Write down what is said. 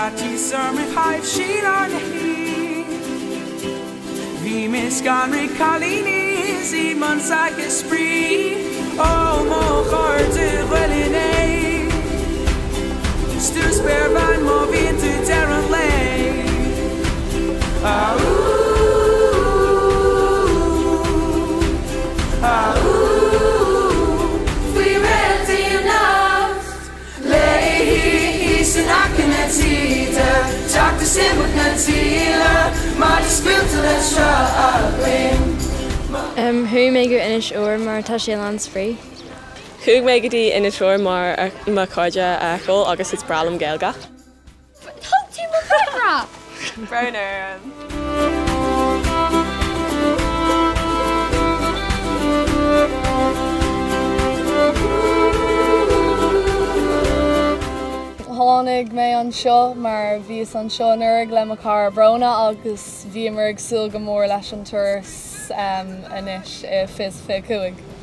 Faitíos orm roimh thaibhsí lár na hoíche. Bhí mé scanraithe cailíní is iad i mbun saghas spraoi. Ó mo chairde Ghael-Linn Is tú spéirbhean má bhíonn tú deireadh an lae. Aú, aú, faoi réaltaí anocht léi san aice na taoide, teacht is imeacht na taoille, madra scaoilte le sruth againn. Chuaigh mé go Inis Oírr mar tá sé lán spraoi. Chuaigh mé go dtí Inis Oírr mar mo chairde a fheiceáil agus is breá liom Gaeilge. Thug tú mo freagra! Brón orm. Tháinig mé anseo mar bhíos anseo anuraidh le mo chara Bróna agus bhíomar ag súil go mór leis an turas anois i 2025.